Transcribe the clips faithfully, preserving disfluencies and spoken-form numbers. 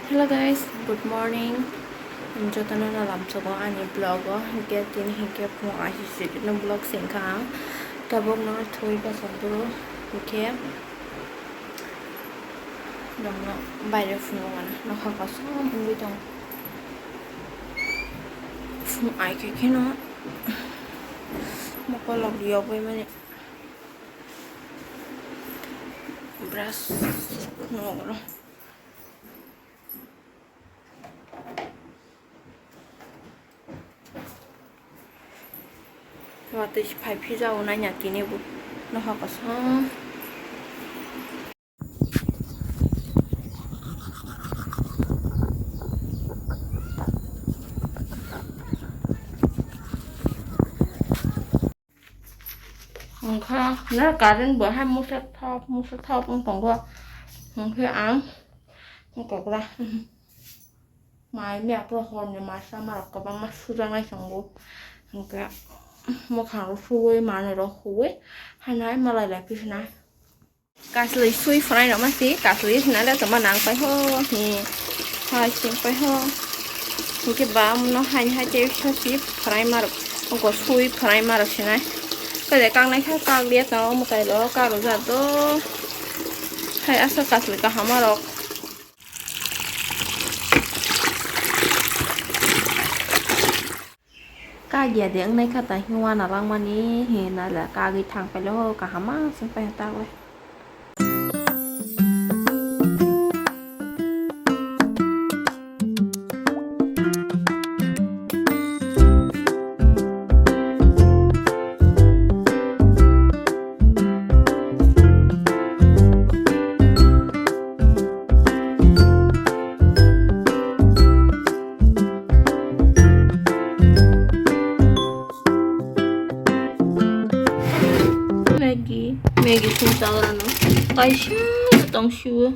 Hello guys, good morning. Jotono no lamsogo ani vlog o, hinkhe tini hinkhe phung aisisirino vlog sengkha ang. Tabuk no thwi bachang buru hinkhe nokno baire phunukgo mano, nokha kosom wngwi tongo. Phung ai khe kheno mokolok yogwi mani brush phunukgo. Watwi se phai phijao naina tini bo nokha kosom. Wngkha na current bo hai musa thok musa thok wng tongo. Wngkhe ang wngkokra mai mia pro horni masa marok kwbangma sujaknai tongo. Hwnkhe mwkhang rok suwi manwi rok huwi hanai malai lai pisinai. Kasli sui phwrai rok ma si kasli hwnale tongma nang pai ho hi hai sing pai ho. Hwnkhe ba no hai hai tei sosi phwrai marok wngkha sui phwrai marok sinai. Kade kaknai kha kakliya tongo mwtai rok kakrwjak do hai aswk kasli kaham rok. Kagya de wngnai kha tai hwnwi uana langmani hwnwi nai le kagwi thang pailo kaham ma chwng pai tak le. Maggi, Maggi sung chagrano kaisa tong siwo.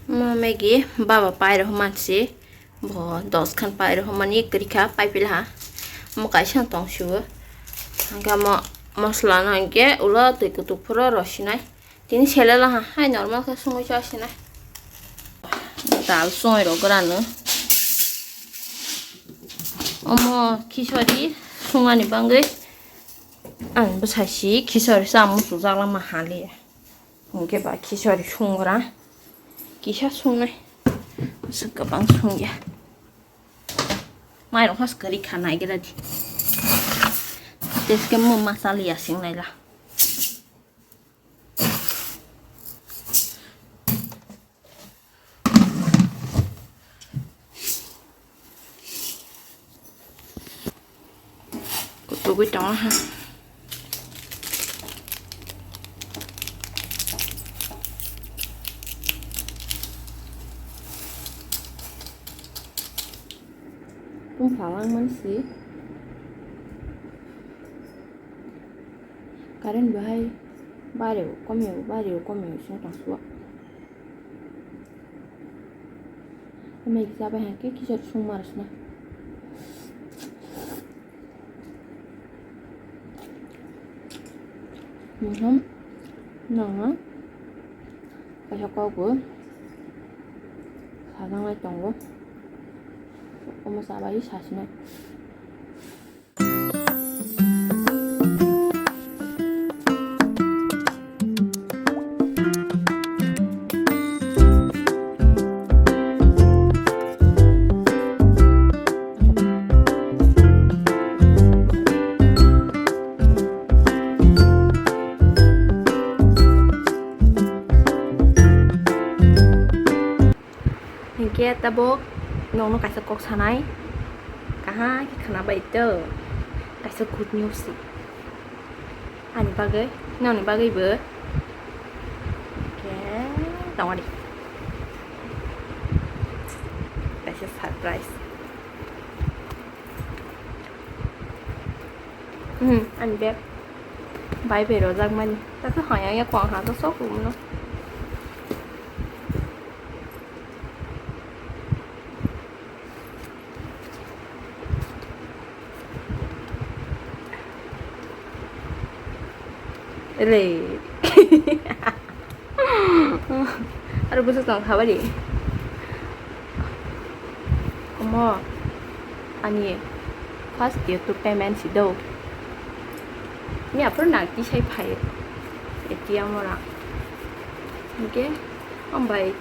Mo Maggi baba pai rw mansi bo dos khan pai rw mani kwrwi kha pai pila ha. Mo kaisa tong siwo. Hwnkhe mo mosla no hwnkhe ulo twi kutuk phuru rw sinai. Tini selala ha hai normal khe sungwi cha sinai. Dal songwi rw grano. Omo khichari sungani bangwi ang bwsai si khichari chamung chujakla ma haliya. Hwnkhe ba khichari sungra kisa sungnai. Aswk kwbang sungya. Mairok has kwrwi kha naigra di. Teske mo masaliya sing naila. Kutugwi tongo ha. Tungpha langmani si. Current bahai bari komio, bari komio sing tong suwa. Maggi chabai hwnkhe khichari sung marasna. Mhm. Nangna kaisa kok bo sajaknai tongo. Omo chabai sasinai. Hinkhe tabuk nokno kaisa kok sanai, kaham khe khwnabai tong, kaisa good news se ani bagwi, nokni bagwibo. Hinkhe tongmani kaisa surprise. Hmm, ani bag bai bai rojak mani. Tato haya ya kwang ha to sok rwmano. Re. Aro bwswk tong kha bari. Omo ani first year to payment si do. Ni aphuru nang tisai phai A T M ora. Hingke, hambai,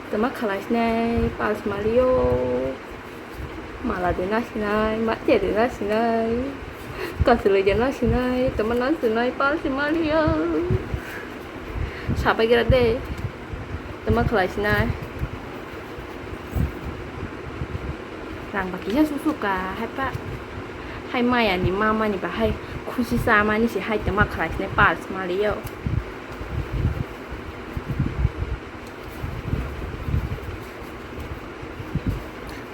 tama khalai sinai, pals malio, mala de na sinai, mate de na sinai, kasulai de na sinai, tama na sinai, pals malio. Sapai gira de, tama khalai sinai. Rang ba kisa susuka, hai pa, hai maya ni mama ni ba hai khusi sama ni si hai tama khalai sinai, pals malio.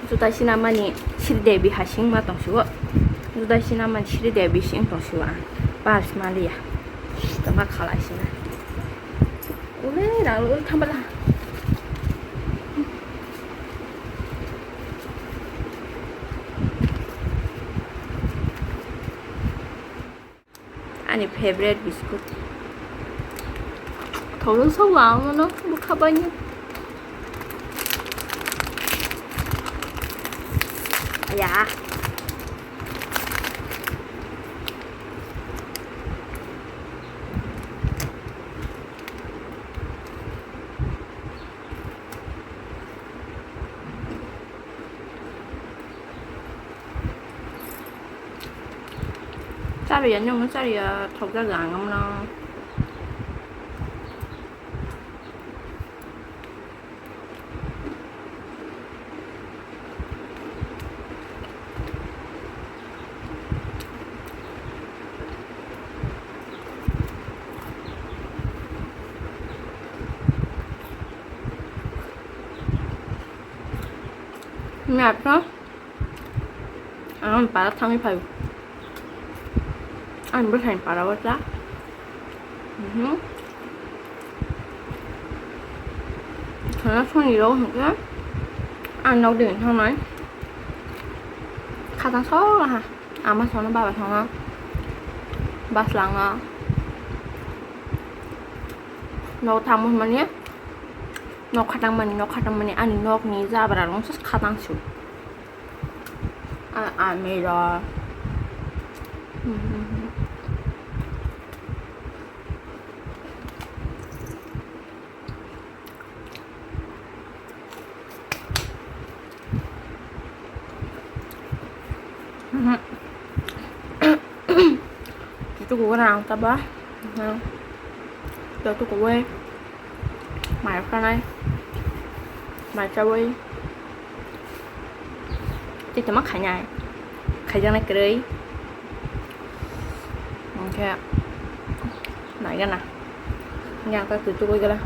Juta sinamani Sri Devi hasing ma tong siwo. Juta sinamani Sri Devi sing tong siwo ang. Pals maliya. Tama khalai sina. Ule rang ule thambala. Ani favorite biscuit. Thoro so wa mono bukha bani. Ya. Chariya nyong chariya thok jaga ang amno. Map no. Ang para thangwi phai. Ang bwsai para wata. Mhm. Khana soni rok hwnkhe ang nok dini thangnai. Khatang sok laha. Ama sono baba sono. Bas langno. Nok thangmo mani. Nok khatang mani, nok khatang mani. Ani nok ni jabra rong khatang su. A, a, mira. Tuku gana ang taba. Tuku gue. Mai phanai. Mai chawi. Tei tama khainai. Khaijaknai kwrwi. Hwnkhe naigana. Hwnkhe ang ta twi tubui gala.